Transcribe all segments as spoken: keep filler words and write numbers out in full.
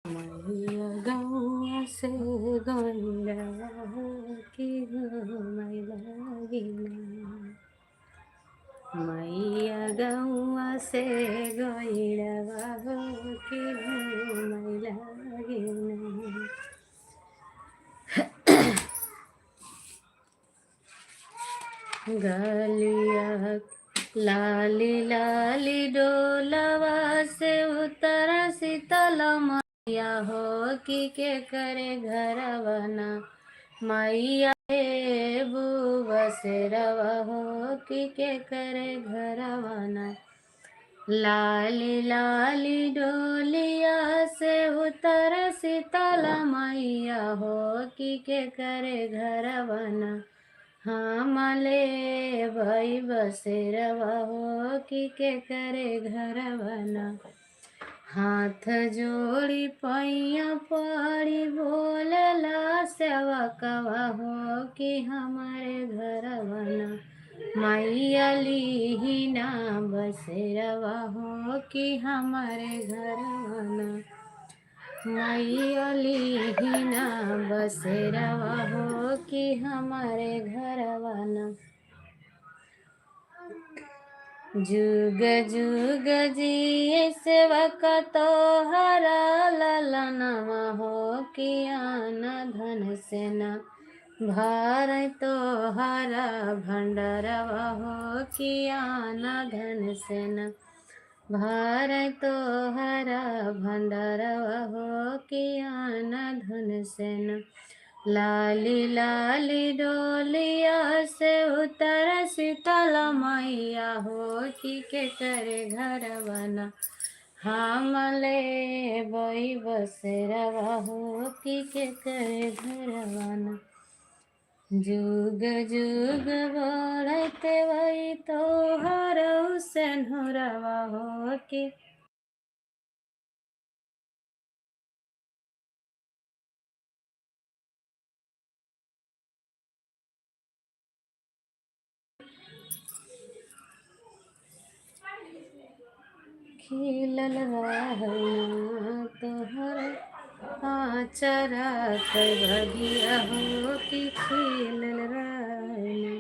मैया गौआ से गौंडवा हो कि घूमै लागिना। मैया गौआ से गौंडवा हो कि घूमै लागिना। गलिया लाली लाली डोलवा से उतरा शीतल मैया हो कि के करे घरवना। मैया हे बसेरवा हो कि के करे घरवना। लाली लाली डोलिया से उतर शीतल मैया हो कि के करे घरवना। हम लेबै बसेरवा हो कि के करे घरवना। हाथ जोड़ी पैया पड़ी बोलला सेवकवा हो कि हमरे घरवना। मैया लीहिना बसेरवा हो कि हमरे घरवना। मैया लीहिना बसेरवा हो कि हमरे घरवना। जुग जुग जिए सेवक तोहरा ललनवा हो कि अन धन से न भरै तोहरा भंडरवा हो कि अन धन से न भरै तोहरा भंडरवा हो कि अन धन से न। लाली लाली डोलिया से उतर शीतल मैया हो कि के करे घरवना। हम लेबै बसेरवा हो कि के करे घरवना। जुग जुग बढ़त वही तोहर सेनुरवा हो कि खिलल रहना तोहर आचरा के बगिया हो कि खिलल रहना।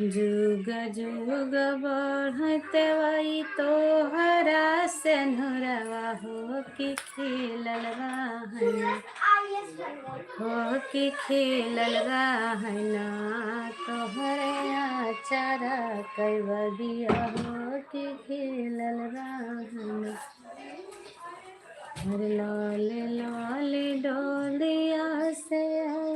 जुग जुग बढ़त वही तोहरा सेनुरवा हो कि खिलल रहना। हो कि खिलल रहना तोहरे आचरा के बगिया हो कि खिलल रहना। अरे लाल लाल डोलिया से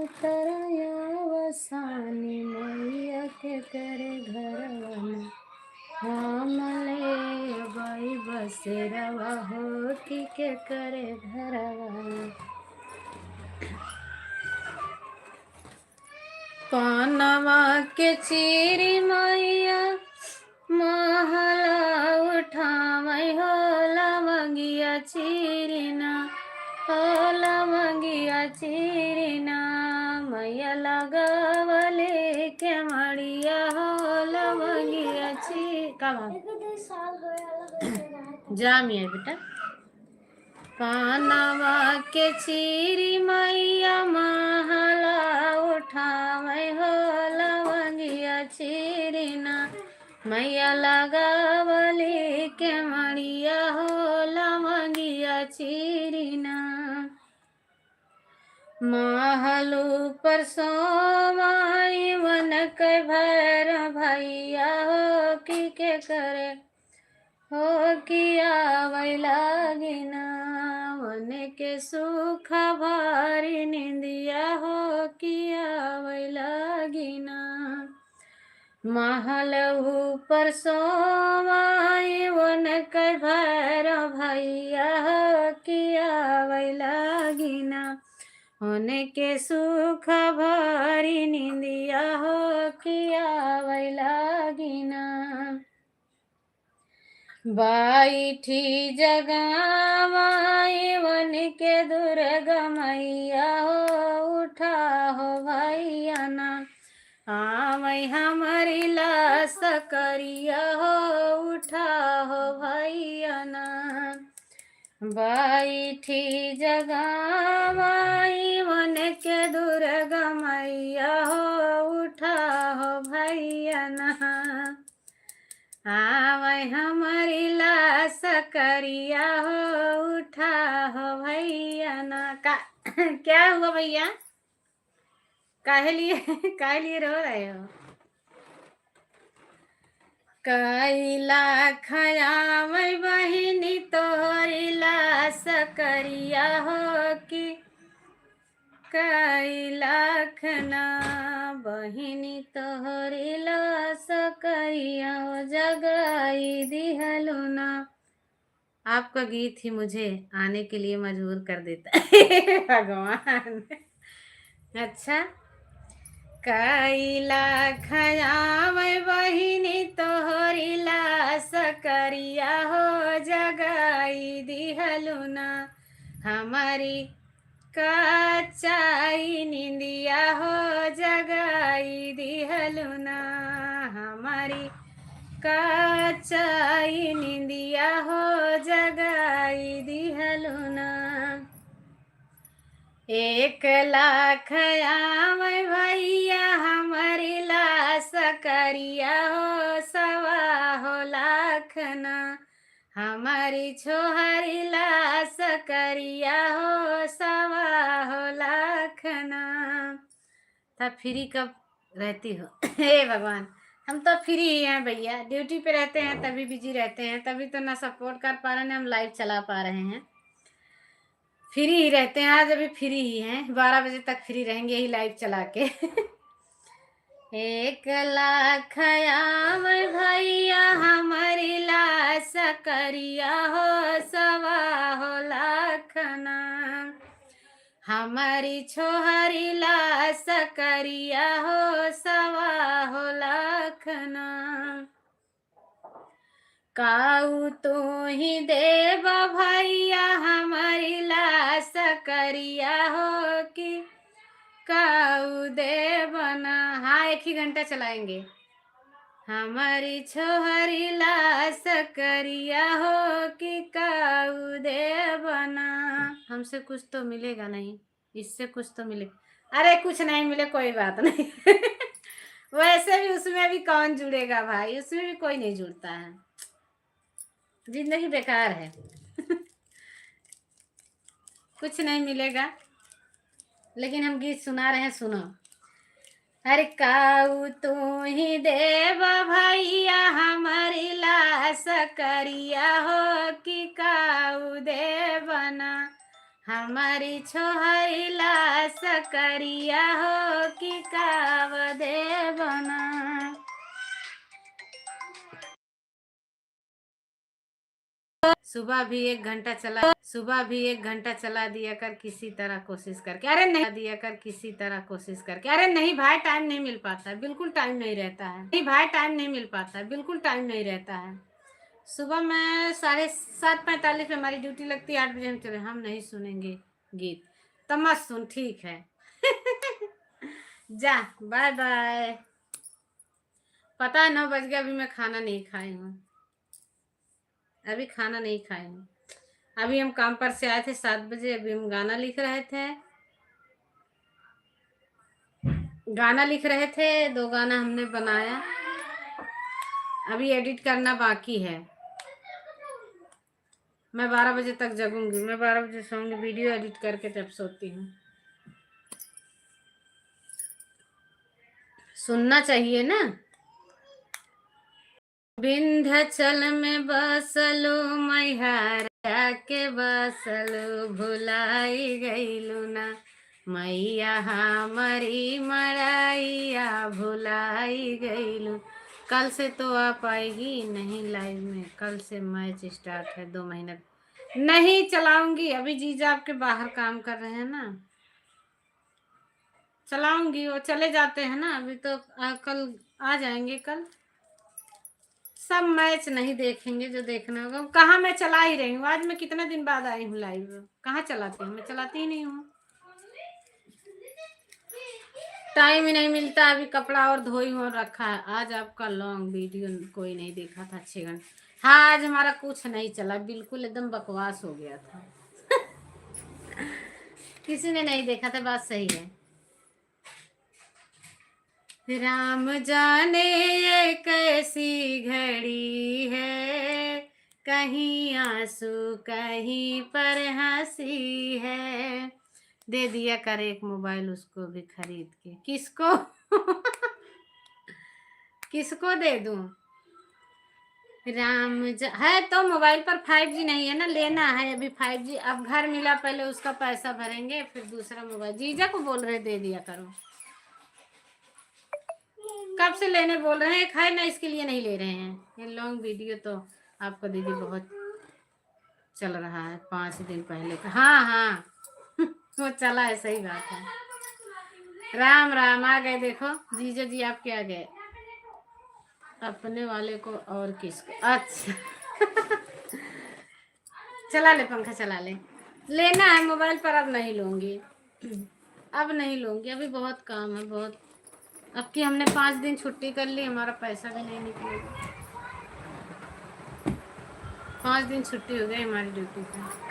उतरया वसानी मैया के करे घरवना। हम लेबै बसेरवा हो कि के करे घरवना। पानवा के चीरी मैया महला उठावै हो लवंगिया चीरिना, हो लवंगिया चीरिना। मैया लगावले के मड़िया हो लवंगिया ची-, का बात? जा मिया बेटा। पानवा के चीरी मैया महला उठावै हो लवंगिया चीरिना। मैया लगावली के मड़िया हो लवंगिया चीरिना। महल ऊपर सोमाई वन के भैर भैया हो कि के करे हो कि आवै लागिना। वन के सुख भारी निंदिया हो कि आवै लागिना। महल ऊपर सोमाई वन के भैर भैया हो कि उनके सुख भरी निंदिया हो कि आवै लागिना। बैठी जगावाई उनके दुर्गा मैया हो, उठा हो भैया ना। आवै हमरी लास करिया हो, उठा हो भैया ना। बैठी जगावाई उनके दुर्गा मैया हो, उठा हो भैया ना। आवै हमरी लास करिया हो, उठा हो भैया ना। का, क्या हुआ भैया? काहे लिए, काहे लिए रो रहे हो? कई लाख आवै बहिनी तोहरी लास करिया हो कि कई लाख ना बहिनी तोहरी लास करिया हो जगाई दिहलु ना। आपका गीत ही मुझे आने के लिए मजबूर कर देता है। भगवान। अच्छा, कई लाख आवै बहिनी तोहरी लास करिया हो जगाई दिहलु ना। हमरी कच्चाई निंदिया हो जगाई दिहलु ना। हमरी कच्चाई निंदिया हो जगाई दिहलु ना। एक लाख आवै भैया हमरी लास करिया हो सवा हो लाख ना। हमरी छोहरी लास करिया हो सवा हो लाख ना। तब फ्री कब रहती हो? हे भगवान, हम तो फ्री ही हैं भैया, ड्यूटी पे रहते हैं तभी बिजी रहते हैं, तभी तो ना सपोर्ट कर पा रहे हैं, हम लाइव चला पा रहे हैं। फ्री ही रहते हैं, आज अभी फ्री ही हैं, बारह बजे तक फ्री रहेंगे यही लाइव चला के। एक लाख आवै भैया हमरी लास करिया हो सवा हो लाख ना। हमरी छोहरी लास करिया हो सवा हो लाख ना। काऊ तू ही देबा भैया हमरी लास करिया हो कि काऊ देबा ना। हाँ, एक ही घंटा चलाएंगे। हमरी छोहरी लास करिया हो कि काऊ देबा ना। हमसे कुछ तो मिलेगा नहीं, इससे कुछ तो मिले। अरे कुछ नहीं मिले, कोई बात नहीं। वैसे भी उसमें भी कौन जुड़ेगा भाई, उसमें भी कोई नहीं जुड़ता है। जिंदगी बेकार है। कुछ नहीं मिलेगा, लेकिन हम गीत सुना रहे हैं, सुनो। अरे काऊ तू ही देबा भैया हमरी लास करिया हो कि काऊ देबा ना। हमरी छोहरी लास करिया हो कि काऊ देबा ना। सुबह भी एक घंटा चला, सुबह भी एक घंटा चला दिया कर किसी तरह कोशिश करके। अरे नहीं, दिया कर किसी तरह कोशिश करके। अरे नहीं भाई, टाइम नहीं मिल पाता है, बिल्कुल टाइम नहीं रहता है। नहीं भाई, टाइम नहीं मिल पाता है, बिल्कुल टाइम नहीं रहता है। सुबह में साढ़े सात पैंतालीस पे हमारी ड्यूटी लगती है, आठ बजे हम चले, हम नहीं सुनेंगे गीत। तो मत सुन, ठीक है। जा, बाय बाय। पता है नौ बज गया, अभी मैं खाना नहीं खाई हूँ, अभी खाना नहीं खाई हूँ। अभी हम काम पर से आए थे सात बजे, अभी हम गाना लिख रहे थे, गाना लिख रहे थे, दो गाना हमने बनाया, अभी एडिट करना बाकी है। मैं बारह बजे तक जगूंगी, मैं बारह बजे सोऊंगी, वीडियो एडिट करके तब सोती हूँ। सुनना चाहिए ना। विंध्याचल में बसलू मैहर के बसलू, भुलाई गईलू ना मैया हमरी मड़ैया, भुलाई गईलू। कल से तो आप आएगी नहीं लाइव में, कल से मैच स्टार्ट है, दो महीना नहीं चलाऊंगी। अभी जीजा आपके बाहर काम कर रहे हैं ना, चलाऊंगी, वो चले जाते हैं ना, अभी तो, आ, कल आ जाएंगे, कल सब मैच नहीं देखेंगे जो देखना होगा। कहाँ, मैं चला ही रही हूँ, आज मैं कितना दिन बाद आई हूँ लाइव, कहाँ चलाती हूँ, मैं चलाती ही नहीं हूँ, टाइम ही नहीं मिलता। अभी कपड़ा और धोई हूँ और रखा है, आज आपका लॉन्ग वीडियो कोई नहीं देखा था, छः घंटे। हाँ, आज हमारा कुछ नहीं चला, बिल्कुल एकदम बकवास हो गया था। किसी ने नहीं देखा था, बात सही है। राम जाने ये कैसी घड़ी है, कहीं आंसू कहीं पर हंसी है। दे दिया कर एक मोबाइल उसको भी खरीद के। किसको? किसको दे दूं? राम ज-, है तो मोबाइल पर फाइव जी नहीं है ना, लेना है अभी फाइव जी। अब घर मिला, पहले उसका पैसा भरेंगे, फिर दूसरा मोबाइल। जीजा को बोल रहे, दे दिया करो। कब से लेने बोल रहे हैं, खाए ना, इसके लिए नहीं ले रहे हैं। ये लॉन्ग वीडियो तो आपको दीदी बहुत चल रहा है, पाँच दिन पहले का। हाँ, हाँ। वो चला है, सही बात है। राम राम, आ गए, देखो जीजा जी आपके आ गए। अपने वाले को और किसको? अच्छा। चला ले पंखा, चला ले। लेना है मोबाइल पर, अब नहीं लूंगी, अब नहीं लूंगी, अभी बहुत काम है, बहुत। अब की हमने पाँच दिन छुट्टी कर ली, हमारा पैसा भी नहीं निकलेगा। पाँच दिन छुट्टी हो गई हमारी ड्यूटी पे।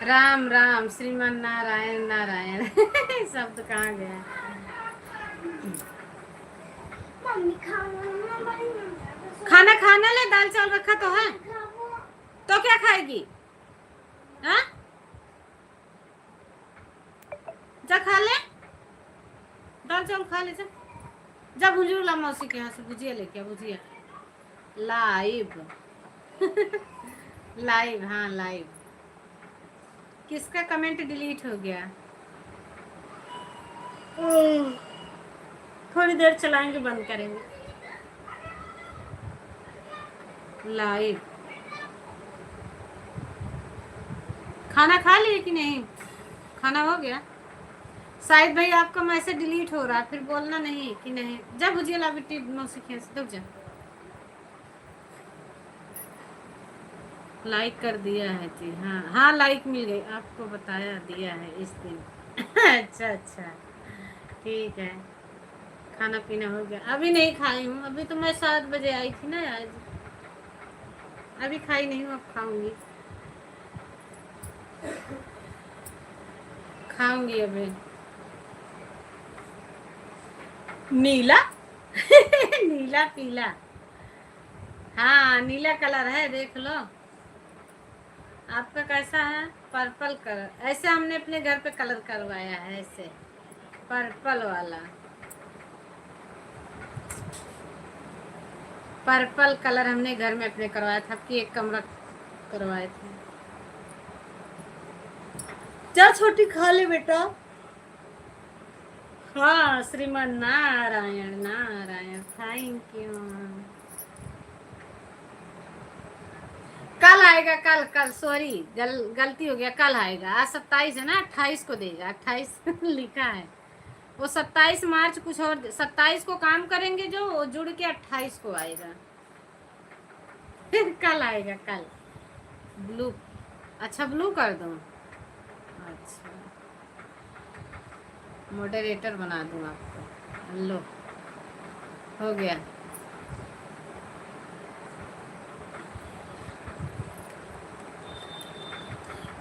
राम राम, श्रीमान नारायण नारायण। शब्द कहाँ गया? मम्मी, खाना ना बनी, मम्मी, खाना खाना ले, दाल चावल रखा तो है। तो क्या खाएगी? हाँ, जा खा ले, दाल चावल खा ले, जा। जा भुंजू ला मौसी के यहाँ से भुजिया लेके आ, भुजिया। लाइव। लाइव, हाँ, लाइव। किसका कमेंट डिलीट हो गया? हम्म, थोड़ी देर चलाएंगे, बंद करेंगे। लाइव। खाना खा लिए कि नहीं? खाना हो गया? शायद भाई आपका मैसेज डिलीट हो रहा है, फिर बोलना नहीं कि नहीं। जा भुजिया ला बेटी, मौसी के यहाँ से, दब जा। लाइक कर दिया है जी। हाँ, हाँ, लाइक मिल गई, आपको बताया, दिया है इस दिन। अच्छा, अच्छा, ठीक है। खाना पीना हो गया? अभी नहीं खाई हूँ, अभी तो मैं सात बजे आई थी ना आज, अभी खाई नहीं हूँ, अब खाऊंगी, खाऊंगी अभी। नीला। नीला पीला, हाँ, नीला कलर है, देख लो। आपका कैसा है? पर्पल कलर। ऐसे हमने अपने घर पे कलर करवाया है, ऐसे पर्पल वाला, पर्पल कलर हमने घर में अपने करवाया था, कि एक कमरा करवाए थे। जा छोटी, खा ले बेटा। हाँ, श्रीमान नारायण नारायण, thank you। कल आएगा, कल, कल, सॉरी, गल-, गलती हो गया, कल आएगा। आज सत्ताईस है ना, अट्ठाईस को देगा, अट्ठाईस लिखा है। वो सत्ताईस मार्च कुछ और, सत्ताईस को काम करेंगे जो, वो जुड़ के अट्ठाईस को आएगा। फिर कल आएगा, कल। ब्लू, अच्छा, ब्लू कर दूँ। अच्छा, मॉडरेटर बना दूँ आपको। लो, हो गया।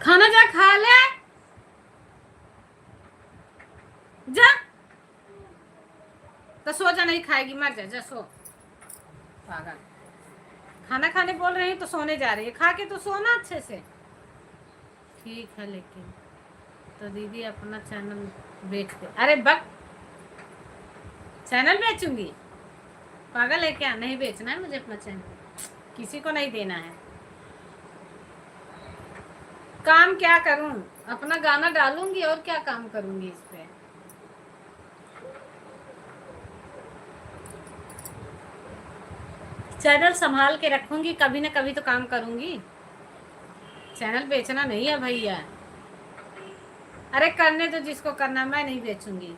खाना जा खा ले, जा। तो सो जा, नहीं खाएगी, मर जा, जा सो। पागल। खाना खाने बोल रही हूँ तो सोने जा रही है, खा के तो सोना अच्छे से। ठीक है, लेकिन तो दीदी अपना चैनल बेच दे। अरे बक, चैनल बेचूंगी? पागल है क्या? नहीं बेचना है मुझे अपना चैनल, किसी को नहीं देना है। काम क्या करूं, अपना गाना डालूंगी और क्या काम करूंगी इस पे। चैनल संभाल के रखूंगी, कभी ना कभी तो काम करूंगी। चैनल बेचना नहीं है भैया। अरे करने दो जिसको करना, मैं नहीं बेचूंगी।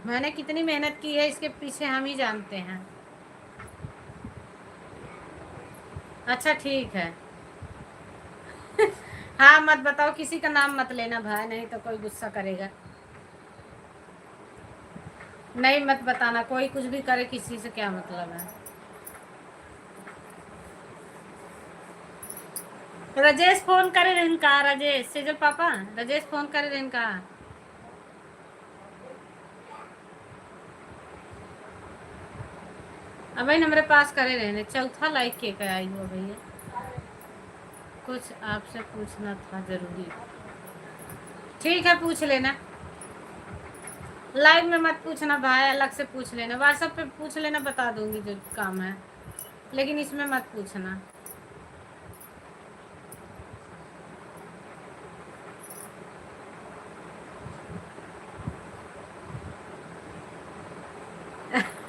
मैंने कितनी मेहनत की है इसके पीछे हम ही जानते हैं। अच्छा ठीक है। हाँ मत बताओ, किसी का नाम मत लेना भाई, नहीं तो कोई गुस्सा करेगा। नहीं मत बताना, कोई कुछ भी करे, किसी से क्या मतलब है। राजेश फोन करे रहन का? राजेश सेजल पापा, राजेश फोन करे रहन का? अब भाई हमरे पास करे रहने, चौथा लाइक के का आई हो भैया? कुछ आपसे पूछना था जरूरी। ठीक है, पूछ लेना। लाइव में मत पूछना भाई, अलग से पूछ लेना, WhatsApp पे पूछ लेना, बता दूंगी जो काम है, लेकिन इसमें मत पूछना।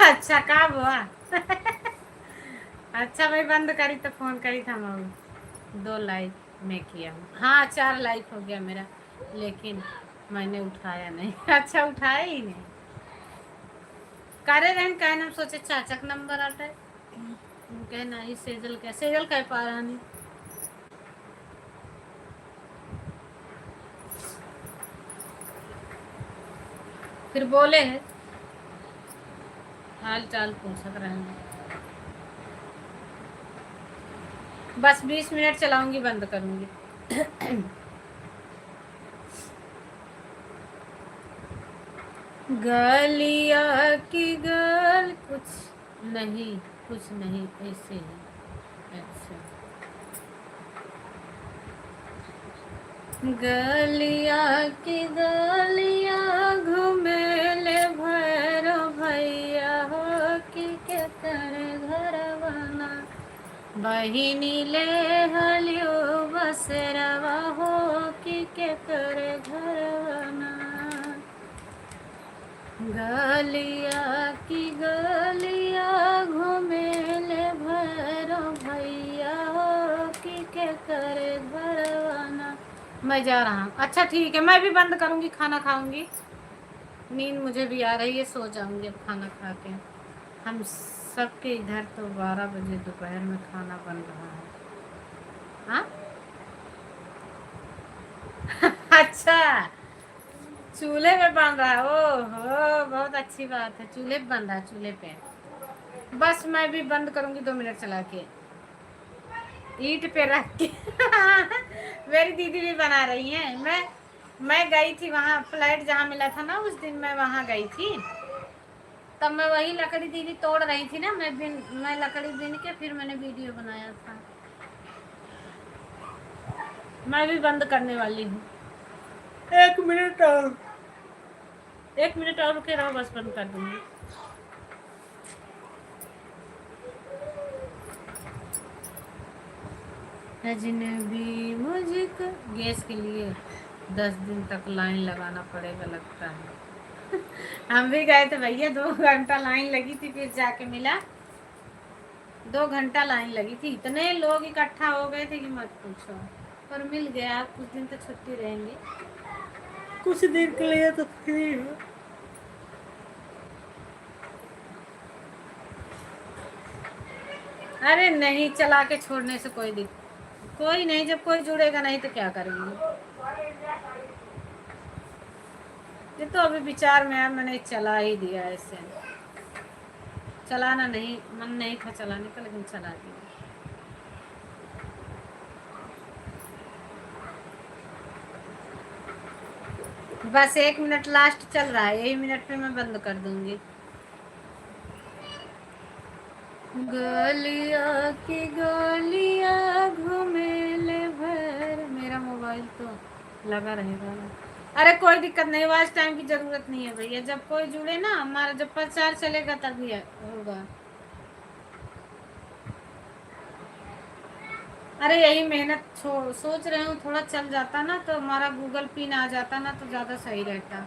अच्छा का हुआ? अच्छा भाई, बंद करी तो फोन करी था हम। दो लाइक मैं किया हूँ, हाँ, चार लाइक हो गया मेरा, लेकिन मैंने उठाया नहीं। अच्छा, उठाया ही नहीं। करे रहन, कहे हम सोचे चाचा का नंबर आटे। हम कहे नहीं, सेजल के, सेजल कह पा रहा नहीं। फिर बोले है, हाल चाल पूछत रहन। बस बीस मिनट चलाऊंगी, बंद करूंगी। गलिया की गल कुछ नहीं, कुछ नहीं, ऐसे ही। अच्छा। गलिया की गलिया घूमेले भैरो भैया हो कि केकर घरवा ना। बहिनी ले हलियो बसेरवा हो कि केकर घरवा ना। गलिया की गलिया घूमेले भैरो भैया हो कि केकर घरवा ना। मैं जा रहा हूँ। अच्छा ठीक है, मैं भी बंद करूँगी, खाना खाऊंगी। नींद मुझे भी आ रही है, सो जाऊंगी अब खाना खा के। हम सबके इधर तो बारह बजे दोपहर में खाना बन रहा है। हाँ? अच्छा, चूल्हे पे बन रहा है। ओहो, बहुत अच्छी बात है, चूल्हे पे बन रहा है, चूल्हे पे। बस मैं भी बंद करूंगी दो मिनट चला के, ईंट पे रख के। मेरी दीदी भी बना रही है। मैं मैं गई थी वहाँ, फ्लैट जहाँ मिला था ना, उस दिन मैं वहाँ गई थी, तब मैं वही लकड़ी दीदी तोड़ रही थी ना, मैं बिन मैं लकड़ी बिन के फिर मैंने वीडियो बनाया था। मैं भी बंद करने वाली हूँ। एक मिनट और, एक मिनट और रुके रहो, बस बंद कर दूंगी। अजनबी मुझको, गैस के लिए दस दिन तक लाइन लगाना पड़ेगा लगता है। हम भी गए थे भैया, दो घंटा लाइन लगी थी, फिर जाके मिला। दो घंटा लाइन लगी थी, इतने लोग इकट्ठा हो गए थे कि मत पूछो, पर मिल गया। कुछ दिन तो छुट्टी रहेंगे, कुछ दिन के लिए तो फ्री हो। अरे नहीं, चला के छोड़ने से कोई दिक-, कोई नहीं, जब कोई जुड़ेगा नहीं तो क्या करेंगे? ये तो अभी विचार में है, मैंने चला ही दिया ऐसे। चलाना नहीं, मन नहीं था चलाने का, लेकिन चला दिया। बस एक मिनट लास्ट चल रहा है, यही मिनट पे मैं बंद कर दूंगी। गलिया की गलिया घूमेले भैर, मेरा मोबाइल तो लगा रहेगा ना। अरे कोई दिक्कत नहीं, वॉच टाइम की जरूरत नहीं है भैया। जब कोई जुड़े ना हमारा, जब प्रचार चलेगा तभी है, होगा। अरे यही मेहनत छो-, सोच रहे हूँ, थोड़ा चल जाता ना तो हमारा Google Pin आ जाता ना तो ज़्यादा सही रहता।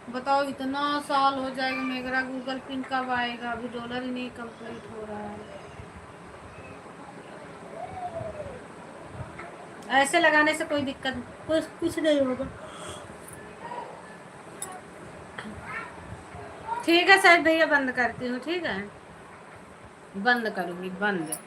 बताओ, इतना साल हो जाएगा, मेरा Google Pin कब आएगा? अभी डॉलर ही नहीं कंप्लीट हो रहा है। ऐसे लगाने से कोई दिक्कत, कुछ, कुछ नहीं होगा। ठीक है सैफ भैया, बंद करती हूँ, ठीक है, बंद करूँगी, बंद।